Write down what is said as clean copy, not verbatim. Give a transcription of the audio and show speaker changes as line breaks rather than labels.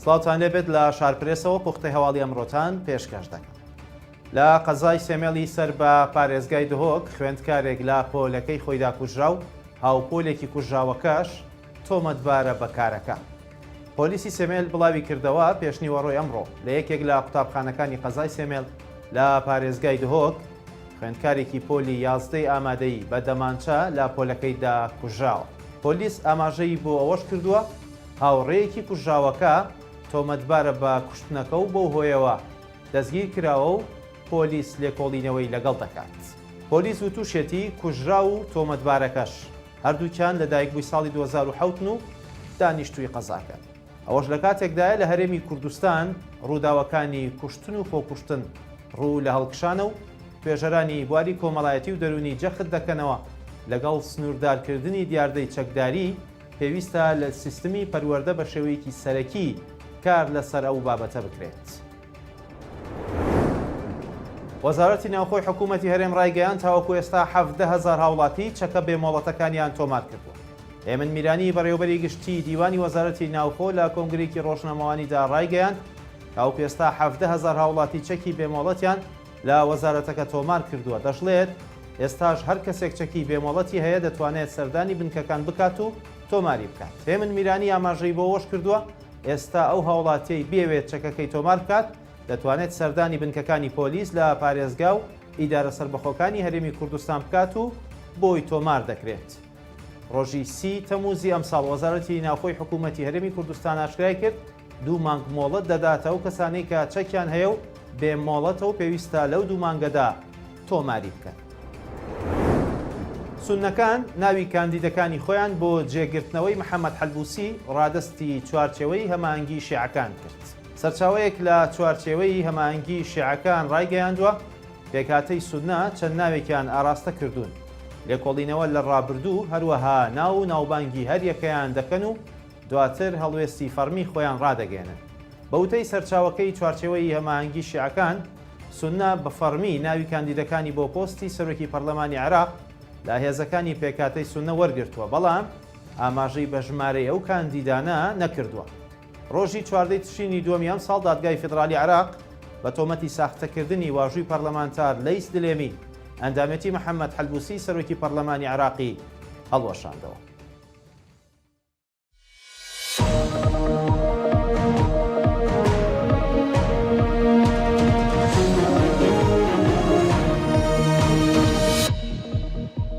سڵاوتان لێبێت لە شارپرێسەوە پوختەی هەواڵی ئەمڕۆتان پێشکەش دەکەم. لە قەزای سێمێڵی سەر بە پارێزگای دهۆک خوێندکارێک لە پۆلەکەی خۆیدا کوژرا و هاوپۆلێکی کوژراوەکەش تۆمەتبارە بە کارەکە. پۆلیسی سێمێل بڵاویکردەوە، پێشنیوەڕۆی ئەمڕۆ لە یەکێک لە قوتابخانەکانی قەزای سێمێل لە پارێزگای دهۆک، خوێندکارێکی پۆلی یازدەی ئامادەیی بە دەمانچە لە پۆلەکەیدا کوژراوە. پۆلیس ئاماژەی بۆ ئەوەش کردووە، هاوڕێیەکی کوژراوەکە تۆمەتبارە بە کوشتنەکە و بەو هۆیەوە دەستگیر کراوە و پۆلیس لێکۆڵینەوەی لەگەڵ دەکات. پۆلیس وتوشێتی، کوژراو و تۆمەتبارەکەش هەردووکیان لەدایکبووی ساڵی 2007 ن و دانیشتووی قەزاکەن. ئەوەش لەکاتێکدایە لە هەرێمی کوردستان ڕووداوەکانی کوشتن و خۆکوشتن ڕوو لە هەڵکشانە و توێژەرانی بواری کۆمەڵایەتی و دەروونی جەخت دەکەنەوە لەگەڵ سنووردارکردنی دیاردەی چەکداری پێویستە لە سیستمی پەروەردە بە شێوەیەکی سەرەکی کار لەسەر ئەو بابەتە بکرێت. وەزارەتی ناوخۆی حکوومەتی هەرێم ڕایگەیاند، تاوەکو ئێستا 17 هەزار هاوڵاتی چەکە بێ مۆڵەتەکانیان تۆمار کردووە. هێمن میرانی، بەڕێوەبەری گشتیی دیوانی وەزارەتی ناوخۆ لە کۆنگرەیەکی ڕۆژنامەوانیدا ڕایگەیاند، تاوەکو ئێستا 17 هەزار هاوڵاتی چەکی بێ مۆڵەتیان لە وەزارەتەکە تۆمار کردووە، دەشڵێت، ئێستاش هەر کەسێک چەکی بێ مۆڵەتی هەیە دەتوانێت سەردانی بنکەکان بکات و تۆماری بکات. هێمن میرانی ئاماژەی بۆ ئەوەش کردووە، ئێستا ئەو هاوڵاتیەی بیەوێت چەکەکەی تۆمار بکات، دەتوانێت سەردانی بنکەکانی پۆلیس لە پارێزگا و ئیدارە سەربەخۆکانی هەرێمی کوردستان بکات و بۆی تۆمار دەکرێت. ڕۆژی سی تەمووزی ئەمساڵ وەزارەتی ناوخۆی حکوومەتی هەرێمی کوردستان ئاشکرای کرد، دوو مانگ مۆڵەت دەداتە ئەو کەسانەی کە چەکیان هەیە و بێ مۆڵەتە و پێویستە لەو دوو مانگەدا تۆماری بکەن. سوننەکان ناوی کاندیدەکانی خۆیان بۆ جێگرتنەوەی محەمەد حەلبوسی ڕادەستی چوارچێوەی هەماهەنگی شیعەکان کرد. سەرچاوەیەک لە چوارچێوەی هەماهەنگی شیعەکان ڕایگەیاندووە، پێکهاتەی سوننە چەند ناوێکیان ئاراستە کردوون، لێکۆڵینەوە لە ڕابردوو هەروەها ناو و ناوبانگی هەریەکەیان دەکەن و دواتر هەڵوێستی فەڕمی خۆیان ڕادەگەیەنن. بە وتەی سەرچاوەکەی چوارچێوەی هەماهەنگی شیعەکان، سوننە بە فەڕمی ناوی کاندیدەکانی بۆ پۆستی سەرۆکی پەرلەمانی عێراق لە هێزەکانی پێکهاتەی سوننە وەرگرتووە، بەڵام ئاماژەی بە ژمارەی ئەو کاندیدانە نەکردووە. ڕۆژی چواردەی تشرینی دووەمی ئەمساڵ دادگای فیدڕالی عێراق بە تۆمەتی ساختەکردنی واژووی پەرلەمانتار لەیس دلێمی، ئەندامێتی محەمەد حەلبوسی سەرۆکی پەرلەمانی عێراقی هەڵوەشاندەوە.